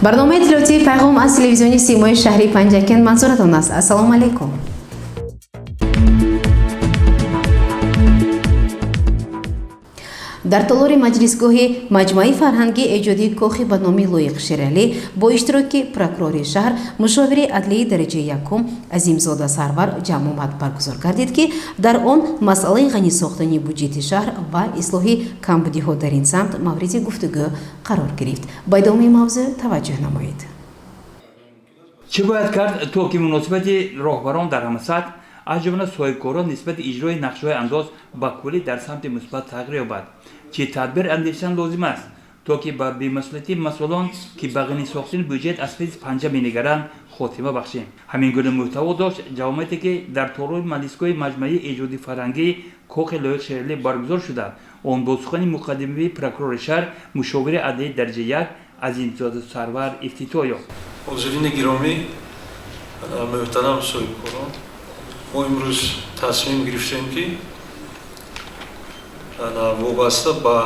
Барномаи иттилоотии «Пайғом» аз телевизиони Симои шаҳри Панҷакент манзуратон аст. Ассалому алайкум. Дар толори маҷлисгоҳи маҷмӯаи фарҳангии эҷодии кохи ба номи Лоиқ Шералӣ бо иштироки прокурори шаҳр, мушовири адлии дараҷаи якум Азимзода Сарвар ҷамъомад баргузор гардид, ки дар он масъалаи ғанӣ сохтани буҷети шаҳр ва ислоҳи камбудиҳо дар ин самт мавриди гуфтугӯ қарор гирифт. Ба идомаи мавзӯъ таваҷҷӯҳ намоед. Чӣ бояд кард, то ки муносибати роҳбарон дар ҳама сатҳ, аз ҷумла соҳибкорон, нисбати иҷрои нақшаҳои андоз ба куллӣ дар самти мусбат тағйир ёбад? Чӣ тадбир андешидан лозим аст, то ки ба бемасъулияти масъулон, ки ба ғанӣ сохтани бюҷет аз паси панҷа менигаранд, хотима бахшем? Ҳамин гуна мӯҳтаво дошт ҷамъомате, ки дар толори маҷлисгоҳи маҷмӯаи эҷодии фарҳангии кохи Лоиқ Шералӣ баргузор шуда, он бо сухани муқаддимавии прокурори шаҳр, мушовири адлии дараҷаи як Азимзода Сарвар ифтитоҳ ёфт. Ҳозирини гиромӣ, муҳтарам соҳибкорон, мо имрӯз тасмим гирифтем, ки вобаста ба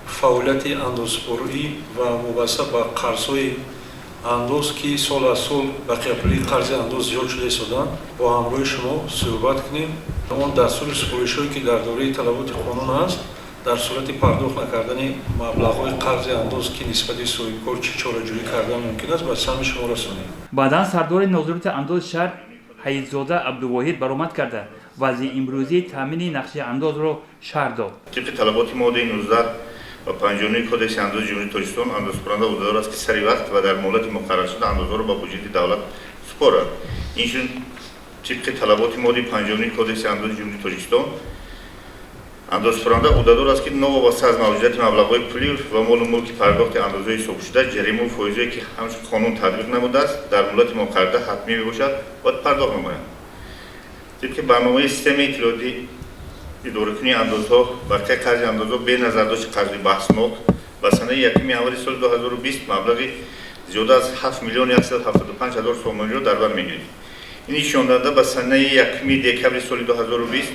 фаъолияти андозсупорӣ ва вобаста ба қарзҳои андоз, ки сол аз сол бақияпулии қарзи андоз зиёд шуда истоданд, бо ҳамроҳи шумо суҳбат кунем. Он дастури супоришҳое, ки дар доираи талаботи қонун аст, дар сурати пардохт накардани маблағҳои қарзи андоз, ки нисбати соҳибкор чӣ чораҷӯӣ кардан мумкин аст, ба самъи шумо расонем. Баъдан сардори нозироти андози шаҳр Ҳаидзода Абдувоҳид баромад карда, вазъи имрӯзии таъмини нақшаи андозро шарҳ дод. Тибқи талаботи моддаи 19 ва 59 Кодекси андози Ҷумҳурии Тоҷикистон, андозсупоранда ӯҳдадор аст, ки сари вақт ва дар муҳлати муқарраршуда андозҳоро ба буҷети давлат супорад. Инчунин, тибқи талаботи моддаи 59 Кодекси андози Ҷумҳурии Тоҷикистон, андозсупоранда ӯҳдадор аст, ки новобаста аз мавҷудияти маблағҳои пулӣ ва молу мулки пардохти андозҳои ҳисобшуда, ҷаримаву фоизҳое, ки ҳамчун қонун татбиқ намудааст, дар муҳлати муқаррарда ҳатмӣ мебошад, бояд пардохт намояд. Тибқи барномаи системаи иттилоотии идоракунии андозҳо, бақияи қарзи андозҳо бе назардошти қарзи баҳснок ба санаи 1 январи соли 2020 маблағи зиёда аз 7 миллион 175 ҳазор сомониро дар бар мегирифт. Ин нишондиҳанда ба санаи 1 декабри соли 2020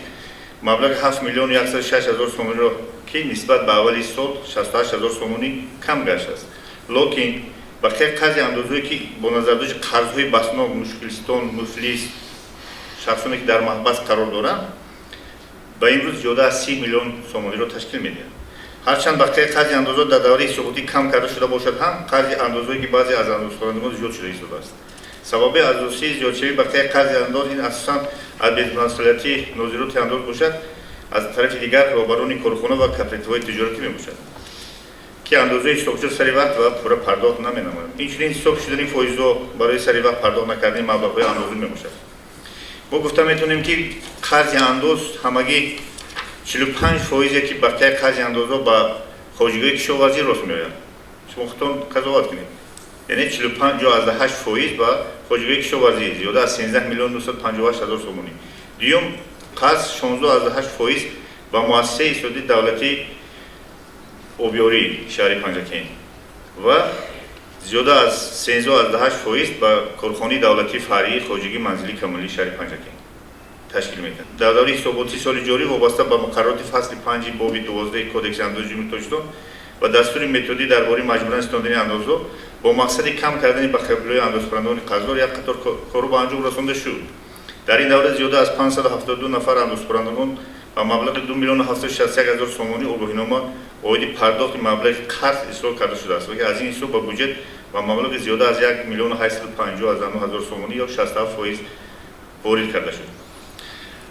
маблағи 7 миллион 106 ҳазор сомониро, ки нисбат ба аввали сол 68 ҳазор сомонӣ кам гаштааст. Локин бақияи қарзи андозҳое, ки бо назардошти қарзҳои баҳснок, мушкилистон, муфлис, шахсоне, ки дар маҳбас қарор доранд, ба имрӯз зиёда аз 30 миллион сомониро ташкил медиҳад. Ҳарчанд бақияи қарзи андозҳо дар давраи ҳисоботӣ кам карда шуда бошад ҳам, қарзи андозҳое, ки баъзе аз андозсупорандагон зиёд шуда истодааст. Сабаби асосии зиёдшавии бақияи қарзи андоз ин асосан аз бемасъулияти нозироти андоз бошад, аз тарафи дигар роҳбарони корхона ва кооперативҳои тиҷоратӣ мебошад, ки андозҳои ҳисобшуда сари вақт ва пурра пардохт наменамоянд. Инчунин ҳисоб шудани фоизҳо барои сари вақт пардохт накардани маблағҳои андозӣ мебошад. Мо гуфта метавонем, ки қарзи андоз ҳамагӣ 45 фоизе, ки бақияи қарзи андозҳо ба хоҷигиҳои кишоварзӣ рост меояд. Шумо худтон қазоват кунед, яъне 45,8% ба хоҷигиҳои кишоварзӣ, зиёда аз 13 миллион 958 ҳазор сомонӣ. Дуюм қарз 16,8% ба муассисаи иқтисодии давлатии обёрии шаҳри Панҷакент ва зиёда аз 13,8% ба корхонаи давлатии фаръии хоҷигии манзилии коммуналии шаҳри Панҷакент ташкил мекунад. Дар давраи ҳисоботии соли ҷорӣ вобаста ба муқаррароти фасли 5 боби 12 Кодекси андози Ҷумҳурии Тоҷикистон ва дастури методӣ дар бораи маҷбуран ситондани андозҳо бо мақсади кам кардани бақияпулиҳои андозсупорандагони қарздор як қатор корҳо ба анҷом расонда шуд. Дар ин давра зиёда аз 572 нафар андозсупорандагон ба маблағи 2 миллиону 761 ҳазор сомонӣ огоҳинома оиди пардохти маблағи қарз ислоҳ карда шудааст, ки аз ин ҳисоб ба буҷет ба маблағи зиёда аз 1 миллиону 850 ҳазор сомонӣ ё 67% ворид карда шуд.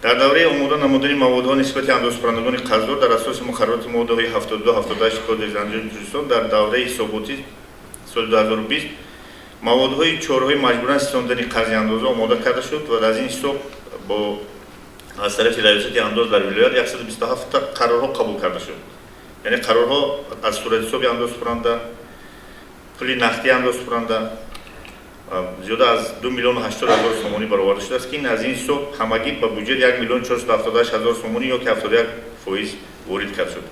Дар давраи омода намудани маводҳо нисбати андозсупорандагони қарздор дар асоси муқаррароти моддаҳои 72, 78 Кодекси андози Тоҷикистон дар давраи ҳисоботӣ соли 2020 маводҳои чораҳои маҷбуран ситондани қарзи андоза омода карда шуд ва аз ин ҳисоб бо аз тарафи раёсати андоз дар вилоят 127 қарорҳо қабул карда шуд, яъне қарорҳо аз суратҳисоби андозсупоранда, пули нақдии андозсупоранда зиёда аз 2 миллиону 80 ҳазор сомонӣ бароварда шудааст, ки ин аз ин ҳисоб ҳамагӣ ба буҷет 1 миллион 478 ҳазор сомонӣ ё ки 71% ворид кард шуд.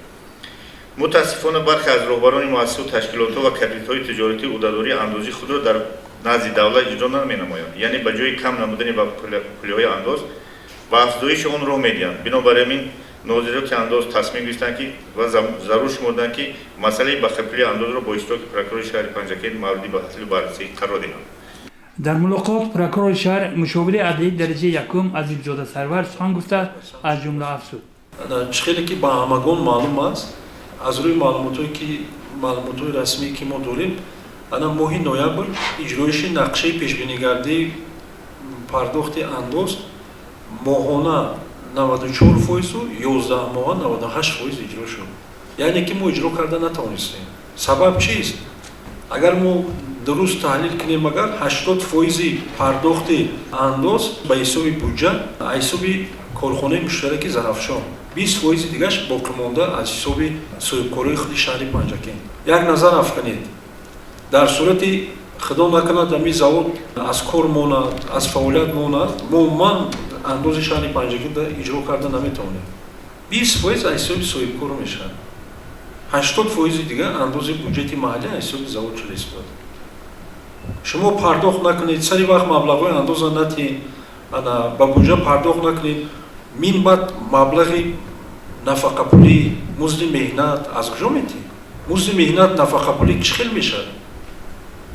Мутаассифона, бархе аз роҳбарони муассисаву ташкилотҳо ва кооперативҳои тиҷоратӣ ӯҳдадории андозии худро дар назди давлат иҷро наменамоянд, яъне ба ҷои кам намудани пулиҳои андоз ба афзоиши он роҳ медиҳанд. Бинобар ин Нозироти андоз тасмим гирифтанд ки ва зарур шумурданд, ки масъалаи бақияпулии андозро бо иштироки прокурори шаҳри Панҷакент мавриди баҳсу баррасӣ қарор диҳанд. Дар мулоқот прокурори шаҳр, мушовири адлии дараҷаи якум Азимзода Сарвар сухан гуфта, аз ҷумла афзуд: Чӣ хеле ки ба ҳамагон маълум аст, аз рӯи маълумотое ки маълумотҳои расмие ки мо дорем, ана моҳи ноябр иҷроиши нақшаи пешбинигардии пардохти андоз моҳона 94 фоизу 11 моҳа 98 фоиз иҷро шуд, яъне ки мо иҷро карда натавонистем. Сабаб чист? Агар мо дуруст таҳлил кунем, агар 80 фоизи пардохти андоз ба ҳисоби буҷа аз ҳисоби корхонаи муштараки Зарафшон, 20 фоизи дигаш боқимонда аз ҳисоби соҳибкорои худи шаҳри Панҷакент. Як назар афканед, дар сурати худо накунад ҳамин завод аз кор монад, аз фаъолият монад, мо умуман андози шаҳри Панҷакентро иҷро карда наметавонем. 20% аз ҳисоби соҳибкор мешавад, 80 фоизи дигар андози буҷети маҳаллӣ аз ҳисоби завод шуда истода. Шумо пардохт накунед, сари вақт маблағҳои андоза натиҳед, ана ба буҷа пардохт накунед, мин баъд маблағи нафақапулӣ, музди меҳнат аз куҷо метиҳед? Музди меҳнат, нафақапулӣ чӣ хел мешавад?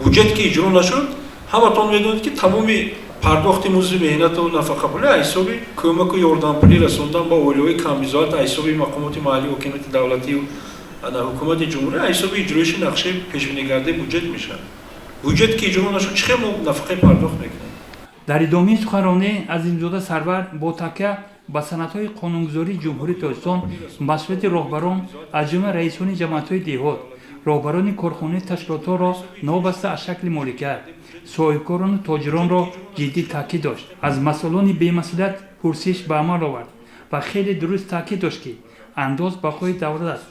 Буҷет ки иҷро нашуд, ҳаматон медонед, ки тамоми пардохти музди меҳнату нафақапулӣ аз ҳисоби кӯмаку ёрдампулӣ расондан ба оилаҳои камбизоат аз ҳисоби мақомоти маҳаллии ҳокимияти давлатию ана ҳукумати ҷумҳурӣ, аз ҳисоби иҷроиши нақшаи пешбинигардии буҷет мешавад. Буҷет ки иҷро нашуд, чӣ хел мо нафақаи пардохт мекунем? Дар идомаи суханронӣ Азимзода Сарвар бо такя ба санадҳои қонунгузории Ҷумҳурии Тоҷикистон масъулияти роҳбарон, аз ҷумла раисони ҷамоатҳои деҳот, роҳбарони корхонаи ташкилотҳоро новобаста аз шакли моликият, соҳибкорону тоҷиронро ҷиддӣ таъкид дошт. Аз масъулони бемасъулият пурсиш ба амал овард ва хеле дуруст таъкид дошт, ки андоз бақои давлат аст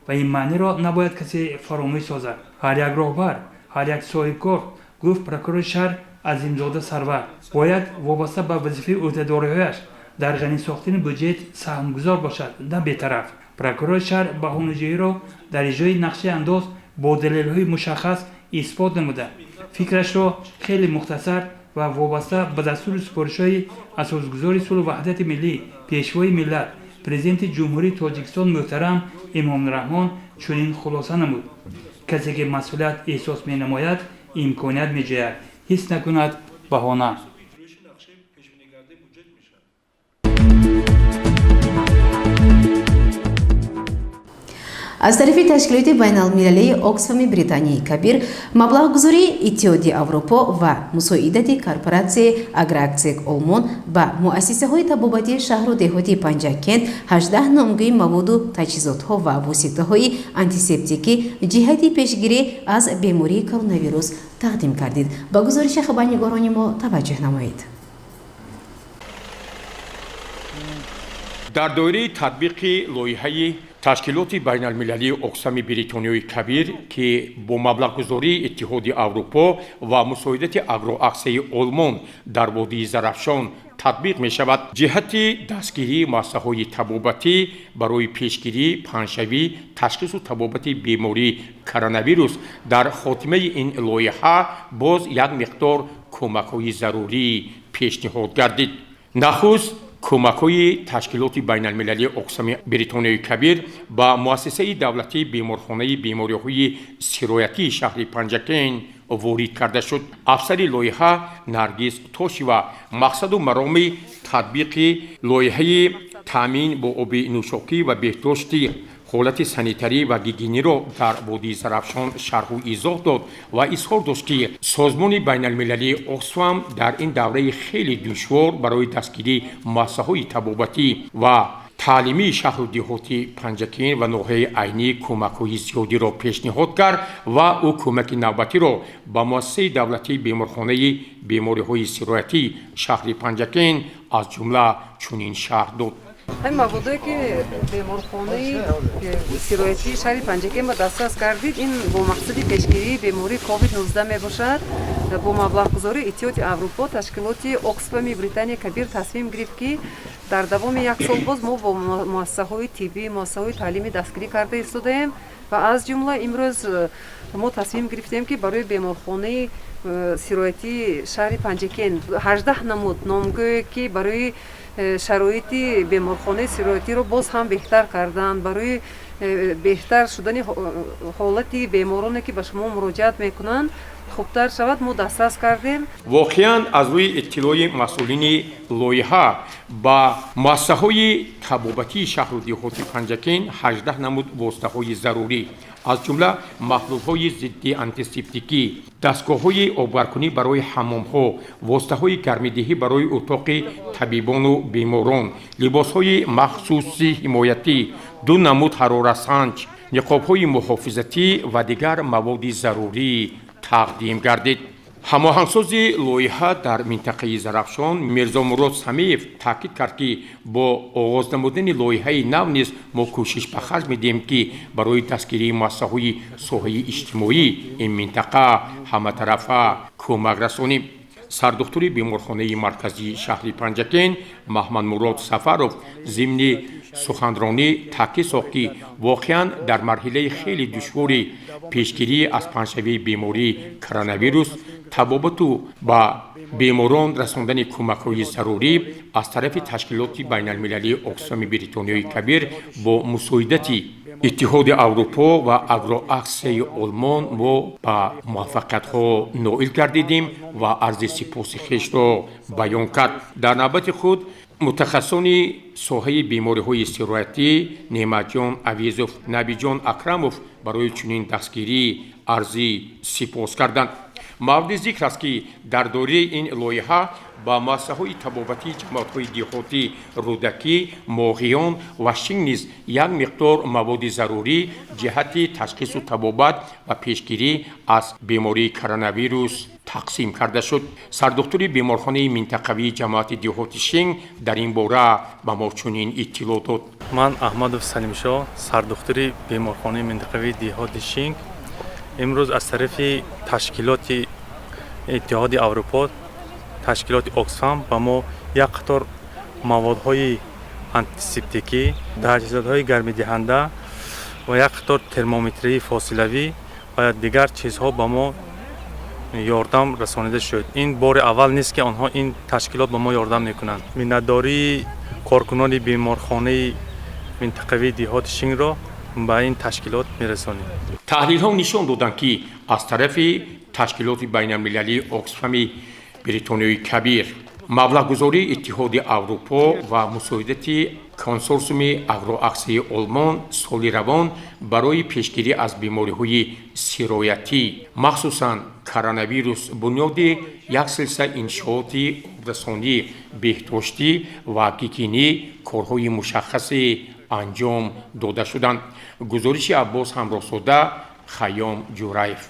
ва ин маъниро набояд касе фаромӯш созад. Ҳар як роҳбар, ҳар як соҳибкор, гуфт прокурори шаҳр Азимзода Сарвар, бояд вобаста ба вазифаи ӯҳдадориҳояш дар ғанӣ сохтани буҷет саҳмгузор бошад, на бетараф. Прокурори шаҳр баҳонаҷӯиро дар иҷрои нақшаи андоз бо далелҳои мушаххас исбот намуда, фикрашро хеле мухтасар ва вобаста ба дастуру супоришҳои Асосгузори сулҳу ваҳдати миллӣ, Пешвои миллат, Президенти Ҷумҳурии Тоҷикистон муҳтарам Эмомалӣ Раҳмон чунин хулоса намуд: касе ки масъулият эҳсос менамояд, имконият меҷӯяд, ҳис накунад баҳона. Иҷроиши нақшаи пешбинигардии буҷет мешавад. Аз тарафи ташкилоти байналмилалии Оксфами Британияи Кабир, маблағгузории Иттиҳоди Аврупо ва мусоидати корпоратсияи Агроаксек Олмон ба муассисаҳои табобатии шаҳру деҳоти Панҷакент 18 номгӯи маводу таҷҳизотҳо ва воситаҳои антисептикӣ ҷиҳати пешгирӣ аз бемории коронавирус тақдим кардид. Ба гузориши хабарнигорони мо таваҷҷӯҳ намоед. Дар доираи татбиқи лоиҳаи ташкилоти байналмилалии Оксфами Бритониёи Кабир, ки бо маблағгузории Иттиҳоди Аврупо ва мусоидати Агроаксияи Олмон дар водии Зарафшон татбиқ мешавад, ҷиҳати дастгирии муассисаҳои табобатӣ барои пешгирӣ, паҳншавӣ, ташхису табобати бемории коронавирус, дар хотимаи ин лоиҳа боз як миқдор кӯмакҳои зарурӣ пешниҳод гардид. Нахуст кӯмакҳои ташкилоти байналмилалии Оксфами Бритониёи Кабир ба муассисаи давлатии беморхонаи бемориҳои сироятии шаҳри Панҷакент ворид карда шуд. Афсари лоиҳа Наргиз Тошева мақсаду мароми татбиқи лоиҳаи таъмин бо оби нӯшокӣ ва беҳдошти ҳолати санитарӣ ва гигиениро дар водии Зарафшон шарҳу изоҳ дод ва изҳор дошт, ки созмони байналмилалии Оксфам дар ин давраи хеле душвор барои дастгирии муассисаҳои табобатӣ ва таълимии шаҳру деҳоти Панҷакент ва ноҳияи Айнӣ кӯмакҳои зиёдиро пешниҳод кард ва ӯ кӯмаки навбатиро ба муассисаи давлатии беморхонаи бемориҳои сироятии шаҳри Панҷакент аз ҷумла чунин шарҳ дод. Ҳамин маводое ки беморхонаи сироятии шаҳри Панҷакент ба дастрас кардид, ин бо мақсади пешгирии бемории COVID-19 мебошад. Бо маблағгузории Иттиҳоди Аврупо ташкилоти Оксфами Британия Кабир тасмим гирифт, ки дар давоми як сол боз мо бо муассисаҳои тиббӣ, муассисаҳои таълимӣ дастгирӣ карда истодаем ва аз ҷумла имрӯз мо тасмим гирифтем, ки барои беморхонаи сироятии шаҳри Панҷакент 18 намуд номгӯе, ки барои Шароити беморхонаи сироятиро боз ҳам беҳтар кардан, барои беҳтар шудани ҳолати бемороне, ки ба шумо муроҷиат мекунанд, хубтар шавад, мо дастрас кардем. Воқеан, аз рӯи иттилои масъулини лоиҳа, ба муассисаҳои табобатии шаҳру деҳоти Панҷакент 18 намуд воситаҳои зарурӣ, аз ҷумла маҳлулҳои зидди антисептикӣ, дастгоҳҳои обгаркунӣ барои ҳаммомҳо, воситаҳои гармидиҳӣ барои утоқи табибону беморон, либосҳои махсуси ҳимоятӣ, ду намуд ҳароратсанҷ, ниқобҳои муҳофизатӣ ва дигар маводи зарурӣ тақдим гардид. Ҳамоҳангсози лоиҳа дар минтақаи Зарафшон Мирзомурод Самиев таъкид кард, ки бо оғоз намудани лоиҳаи нав низ мо кӯшиш ба харҷ медиҳем, ки барои дастгирии муассисаҳои соҳаи иҷтимоӣ ин минтақа ҳаматарафа кӯмак расонем. Сардухтури беморхонаи марказии шаҳри Панҷакент Маҳмадмурод Сафаров зимни суханронӣ таъкид сохт, ки воқеан дар марҳилаи хеле душвори пешгирӣ аз паҳншавии бемории коронавирус, табобату ба беморон расондани кӯмакҳои зарурӣ аз тарафи ташкилоти байналмилалии Оксфами Бритониёи Кабир бо мусоидати Иттиҳоди Аврупо ва Агроаксияи Олмон мо ба муваффақиятҳо ноил гардидем ва арзи сипоси хешро баён кард. Дар навбати худ мутахассисони соҳаи бемориҳои сироятӣ Неъматҷон Авизов, Набиҷон Акрамов барои чунин дастгирӣ арзи сипос карданд. Мавриди зикр аст, ки дар доираи ин лоиҳа ба муассисаҳои табобатии ҷамоатҳои деҳотӣ Рӯдакӣ, Моғиён ва Шинг низ як миқдор маводи зарурӣ ҷиҳати ташхису табобат ва пешгирӣ аз бемории коронавирус тақсим карда шуд. Сардухтури беморхонаи минтақавии ҷамоати деҳоти Шинг дар ин бора ба мо чунин иттилоъ дод. Ман Аҳмадов Салимшоҳ, сардухтури беморхонаи минтақавии деҳоти Шинг. Имрӯз аз тарафи ташкилоти Иттиҳоди Аврупо, ташкилоти Оксфам, ба мо як қатор маводҳои антисептикӣ, таҷҳизотҳои гармидиҳанда ва як қатор термометрии фосилавӣ ва дигар чизҳо ба мо ёрдам расонида шуд. Ин бори аввал нест, ки онҳо, ин ташкилот, ба мо ёрдам мекунанд. Миннатдории коркунони беморхонаи минтақавии деҳоти Шингро ба ин ташкилот мерасонем. Таҳлилҳо нишон доданд, ки аз тарафи ташкилоти байналмилалии Оксфами Бритониёи Кабир, маблағгузории Иттиҳоди Аврупо ва мусоидати консорсиуми Агроаксияи Олмон соли равон барои пешгирӣ аз бемориҳои сироятӣ, махсусан коронавирус, бунёди як силсила иншооти обрасонӣ, беҳдоштӣ ва гигиенӣ корҳои мушаххасе анҷом дода шуданд. Гузориши Аббос Ҳамроҳзода, Хайём Ҷураев.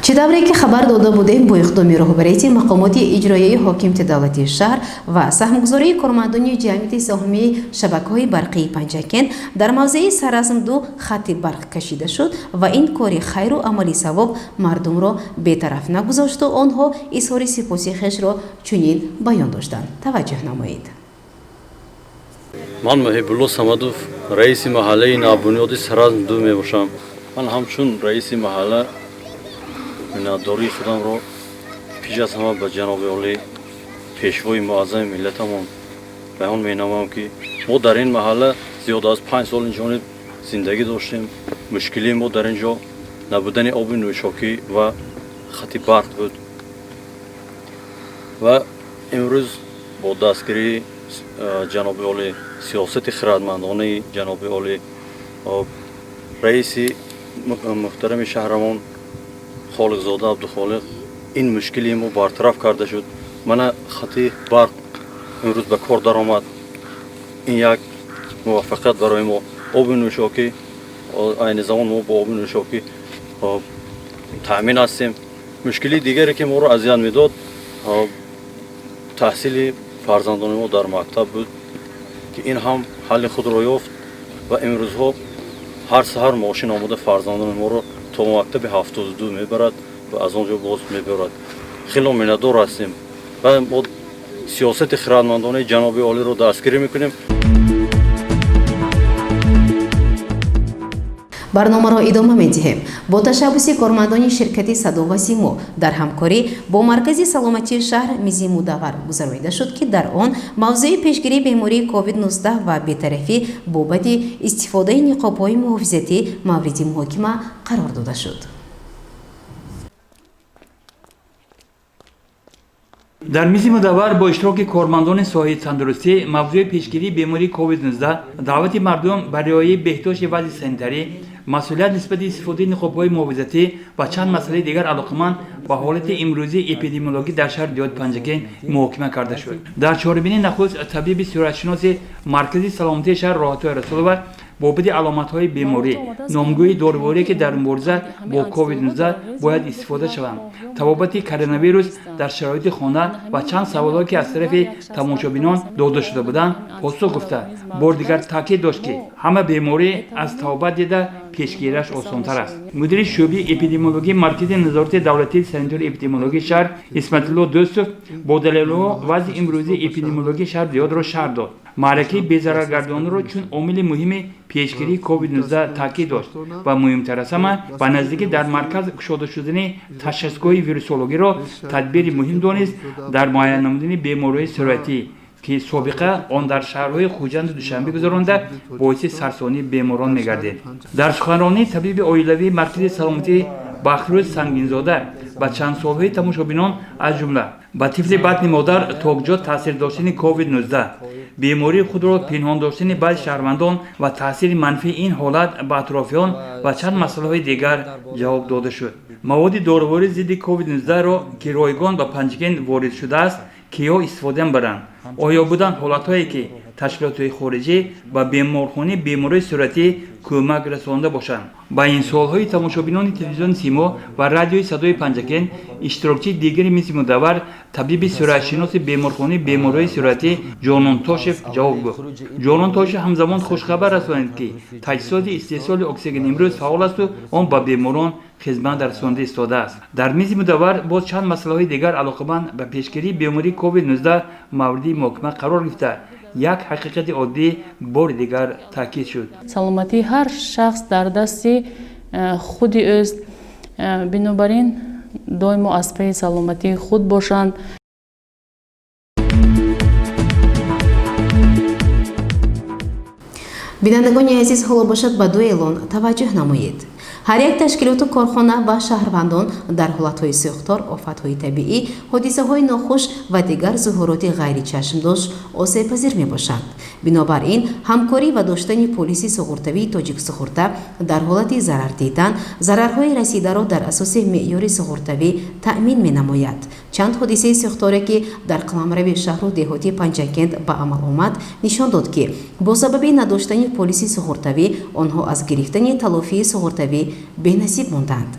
Чӣ тавре ки хабар дода будем, бо иқдоми роҳбарияти мақомоти иҷроияи ҳокимияти давлатии шаҳр ва саҳмгузории кормандони ҷамъияти саҳомии шабакаҳои барқии Панҷакент дар мавзеи Саразм ду хатти барқ кашида шуд ва ин кори хайру амали савоб мардумро бетараф нагузошту онҳо изҳори сипоси хешро чунин баён доштанд. Таваҷҷӯҳ намоед. Ман Муҳибулло Самадов, раиси маҳаллаи навбунёди Саразм ду мебошам. Ман ҳамчун раиси маҳалла миннатдории худамро пеш аз ҳама ба ҷаноби олӣ, пешвои муаззами миллатамон баён менамоям, ки мо дар ин маҳалла зиёда аз 5 сол инҷониб зиндагӣ доштем. Мушкилии мо дар ин ҷо набудани оби нӯшокӣ ва хати барқ буд ва имрӯз бо дастгирии ҷаноби олӣ, сиёсати хирадмандонаи ҷаноби олӣ, раиси муҳтарами шаҳрамон Холиқзода Абдухолиқ, ин мушкили мо бартараф карда шуд. Мана хати барқ имрӯз ба кор даромад. Ин як муваффақият барои мо. Оби нӯшокӣ, айни замон мо бо оби нӯшокӣ таъмин ҳастем. Мушкили дигаре, ки моро азият медод, таҳсили фарзандони мо дар мактаб буд, ки ин ҳам ҳалли худро ёфт ва имрӯзҳо ҳар саҳар мошин омода фарзандони моро то мактаби 72 мебарад ва аз он ҷо боз мебарад. Хело миннатдор ҳастем ва мо сиёсати хирадмандонаи ҷаноби олиро дастгирӣ мекунем. Барномаро идома медиҳем. Бо ташаббуси кормандони ширкати «Садо ва Симо» дар ҳамкорӣ бо Маркази саломатии шаҳр мизи мудаввар гузаронида шуд, ки дар он мавзӯи пешгирии бемории COVID-19 ва бетарафӣ бобати истифодаи ниқобҳои муҳофизатӣ мавриди муҳокима қарор дода шуд. Дар мизи мудаввар бо иштироки кормандони соҳаи тандурустӣ мавзӯи пешгирии бемории COVID-19, даъвати мардум ба риояи беҳдошти вазъи санитарӣ, масъулият нисбати истифодаи ниқобҳои муҳофизатӣ ва чанд масъалаи дигар алоқаманд ба ҳолати имрӯзии эпидемиологӣ дар шаҳри деҳоти Панҷакент муҳокима карда шуд. Дар чорабинии нахуст табиби сироятшиноси Маркази саломатии шаҳр Роҳатои Расулова бобати аломатҳои беморӣ, номгӯи доруворие, ки дар мубориза бо COVID-19 бояд истифода шаванд, табобати коронавирус дар шароити хона ва чанд саволҳое, ки аз тарафи тамошобинон дода шуда буданд, посух гуфта, бори дигар таъкид дошт, ки ҳама беморӣ аз табобат дида пешгирияш осонтар аст. Мудири шӯъбаи эпидемиологии Маркази назорати давлатии санитарию эпидемиологии шаҳр Исматулло Дӯстов бо далелҳо вазъи имрӯзии эпидемиологии шаҳр деҳотро шарҳ дод. Маъракаи безараргардониро чун омили муҳими пешгирии COVID-19 таъкид дошт ва муҳимтар аз ҳама ба наздикӣ дар марказ кушода шудани ташхисгоҳи вирусологиро тадбири муҳим донист дар муайян намудани бемориҳои сироятӣ, ки собиқа он дар шаҳрҳои Хуҷанду Душанбе гузаронда боиси сарсонии беморон мегардид. Дар суханронии табиби оилавии Маркази саломатӣ Бахрӯз Сангинзода ба чанд суолҳои тамошобинон, аз ҷумла ба тифли батни модар то куҷо таъсир доштани COVID-19, бемории худро пинҳон доштани баъзи шаҳрвандон ва таъсири манфии ин ҳолат ба атрофиён ва чанд масъалаҳои дигар ҷавоб дода шуд. Маводи доруворӣ зидди COVID-19-ро, ки ройгон ба Панҷакент ворид шудааст, киҳо истифода мебаранд? Оё буданд ҳолатҳое, ки ташкилотҳои хориҷӣ ба беморхонаи бемориҳои сироятӣ кӯмак расонда бошанд? Ба ин суолҳои тамошобинони телевизиони Симо ва радиои Садои Панҷакент иштирокчии дигари мизи мудаввар, табиби сироятшиноси беморхонаи бемориҳои сироятӣ Ҷонон Тошев ҷавоб гуфт. Ҷонон Тошев ҳамзамон хушхабар расонид, ки таҷҳизоти истеҳсоли оксиген имрӯз фаъол асту он ба беморон хизмат расонда истодааст. Дар мизи мудаввар боз чанд масъалаҳои дигар алоқаманд ба пешгирии бемории COVID-19 мавриди муҳокима қарор гирифта, як ҳақиқати оддӣ бори дигар таъкид шуд. Саломатии ҳар шахс дар дасти худи ӯст. Бинобар ин доимо аз пайи саломатии худ бошанд. Бинандагони азиз, ҳоло бошад, ба ду эълон таваҷҷӯҳ намоед. Ҳар як ташкилоту корхона ва шаҳрвандон дар ҳолатҳои сӯхтор, офатҳои табиӣ, ҳодисаҳои нохуш ва дигар зуҳуроти ғайричашмдошт осебпазир мебошанд. Бинобар ин ҳамкорӣ ва доштани полиси суғуртавии «Тоҷиксуғурта» дар ҳолати зарар дидан зарарҳои расидаро дар асоси меъёри суғуртавӣ таъмин менамояд. Чанд ҳодисаи сӯхторе, ки дар қаламрави шаҳру деҳоти Панҷакент ба амал омад, нишон дод, ки бо сабаби надоштани полиси суғуртавӣ онҳо аз гирифтани талофии суғуртавӣ бенасиб монданд.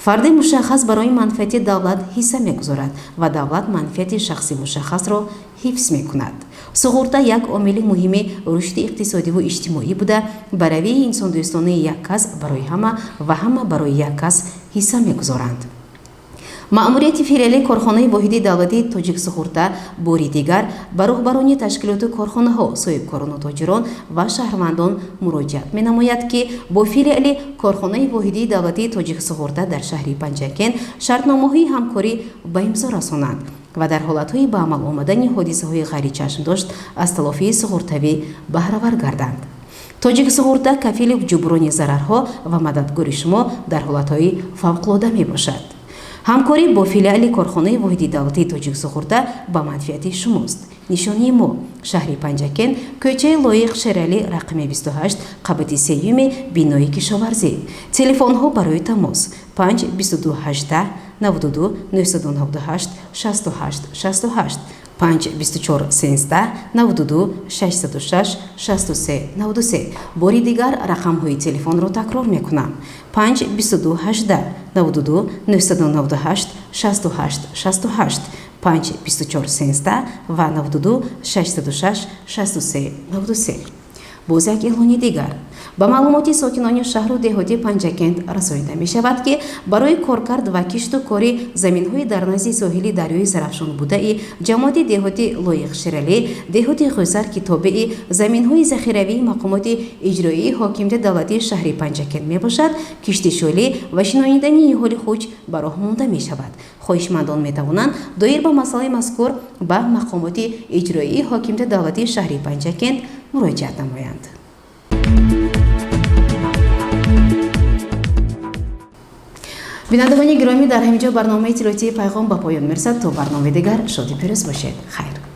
Фарди мушаххас барои манфиати давлат ҳисса мегузорад ва давлат манфиати шахси мушаххасро ҳифз мекунад. Суғурта як омили муҳими рушди иқтисодиву иҷтимоӣ буда, ба равияи инсондӯстонаи як кас барои ҳама ва ҳама барои як кас ҳисса мегузоранд. Маъмурияти филиали корхонаи воҳиди давлатии «Тоҷиксуғурта» бори дигар ба роҳбарони ташкилоту корхонаҳо, соҳибкорону тоҷирон ва шаҳрвандон муроҷиат менамояд, ки бо филиали корхонаи воҳидии давлатии «Тоҷиксуғурта» дар шаҳри Панҷакент шартномаҳои ҳамкорӣ ба имзо расонанд ва дар ҳолатҳои ба амал омадани ҳодисаҳои ғайричашмдошт аз талофии суғуртавӣ баҳравар гарданд. «Тоҷиксуғурта» кафили ҷуброни зарарҳо ва мададгори шумо дар ҳолатҳои фавқулода мебошад. Ҳамкорӣ бо филиали корхонаи воҳиди давлатии «Тоҷиксуғурта» ба манфиати шумост. Нишонии мо: шаҳри Панҷакент, кӯчаи Лоиқ Шералӣ, рақами 28, қабати сеюми бинои кишоварзӣ. Телефонҳо барои тамос: 5 22 18 92 998 68 68, 5 24 13 92 606 63 93. Бори дигар рақамҳои телефонро такрор мекунам: 5 22 18 92 998 68 68, 5 24 13 ва 92 606 63 93. Боз як эълони дигар. Ба маълумоти сокинони шаҳру деҳоти Панҷакент расонида мешавад, ки барои коркард ва кишту кори заминҳои дар назди соҳили дарёи Зарафшон будаи ҷамоати деҳоти Лоиқ Шералӣ, деҳоти Ғӯсар, ки тобеи заминҳои захиравии мақомоти иҷроии ҳокимияти давлатии шаҳри Панҷакент мебошад, киштишӯлӣ ва шинонидани ниҳоли хуч ба роҳ монда мешавад. Хоҳишмандон метавонанд доир ба масъалаи мазкур ба мақомоти иҷроии ҳокимияти давлатии шаҳри Панҷакент муроҷиат намоянд. Бинандагони гиромӣ, дар ҳамин ҷо барномаи иттилоотии Пайғом ба поён мерасад. То барномаи дигар шоди пирӯз бошед. Хайр.